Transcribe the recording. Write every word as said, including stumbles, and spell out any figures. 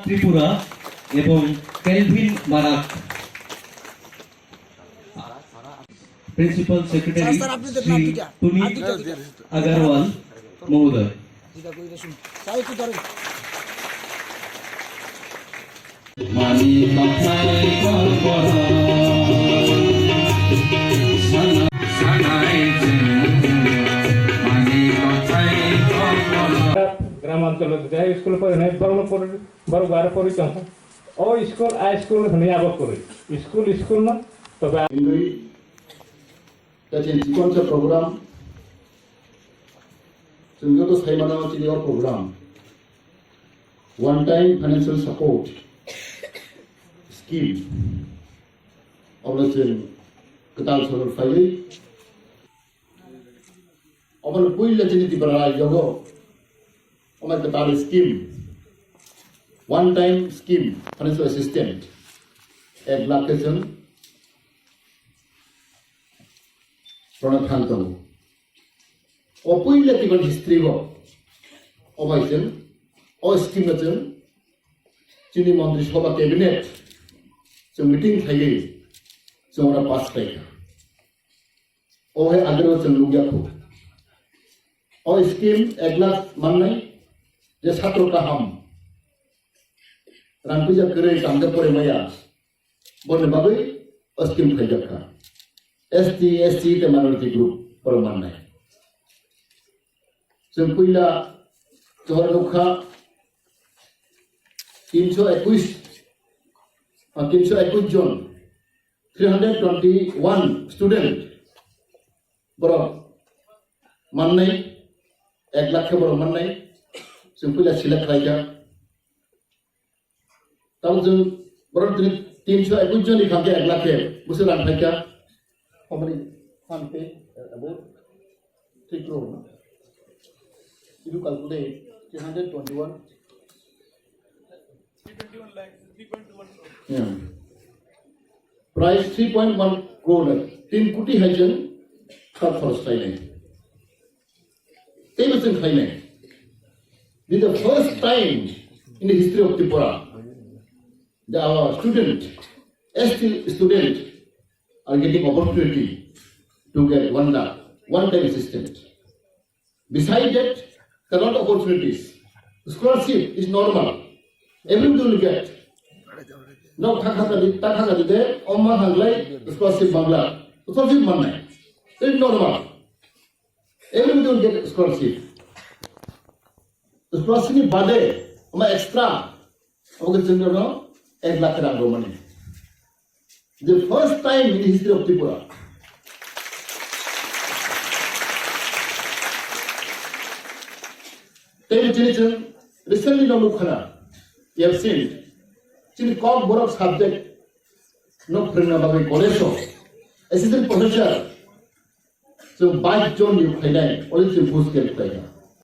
Tripura এবং Kelvin Marak, Principal Secretary Sri Tuni Agarwal Mohodoy. Mani kothai korkoro, sana-, sanai chwng, mani kothai korkoro. Gram ancholo je school pore nai, borok pore, borok aro pore tongkha. O school, a school hwnwi abo kwrwi. School, school no, tobe a- Hwnwi, ta chini chikonsa program, chwng joto sai mano chini o program. One time financial support scheme. Obo chwng kwtal sorkar phaiwi. Obo puila chini Tripura rajyogo. Omo kwtal scheme. One time scheme. Financial assistance. Ek lakh khe chwng rwna thang tongo. O puila Tibetan history o, o bai chwng, o scheme no chwng, chini Montri Sabha cabinet, chwng meeting khlaiwi, chwng ora pass khlaikha. O hai agero chwng nukya khu. O scheme ek lakh mannai, je satro kaham, rang puisa kwrwi tangde pore maya, boni bagwi o scheme khlaijak kha. S T, S C tei minority group borok mannai. Chwng puila chwng nukha tinso ekush, ah, tinso ekush jon, three hundred twenty-one student borok mannai, ek lakh khe borok mannai, chwng puila select khlaijak. Tabuk chwng borok tini tinso ekush jon ni khamkhe ek lakh khe bwswk rang phaikha. How many fund pay? Uh, about three crore, no? If you calculate three hundred twenty-one. Yeah. Price three point one crore, tin koti hai chwng kha khoros khlainai. Teibo chwng khlainai. This is the first time in the history of Tripura that our student, S T student, are getting opportunity to get one lakh, one time assistance. Beside that, there are a lot of opportunities. Scholarship is normal. Everyone will get. No, thakha kadi, thakha kadi de, oma hanglai, scholarship mangla. Scholarship mannai. It's normal. Everyone will get scholarship. Scholarship ni bade, ama extra, obo ke chwng no ek lakh rang romani. The first time in the history of Tripura. Tei chini chwng recently no nukha na, you have seen, chini Kokborok subject no phrwngna bagwi college o assistant professor chwng bais jon ni phainai, ori chwng post khe phaikha.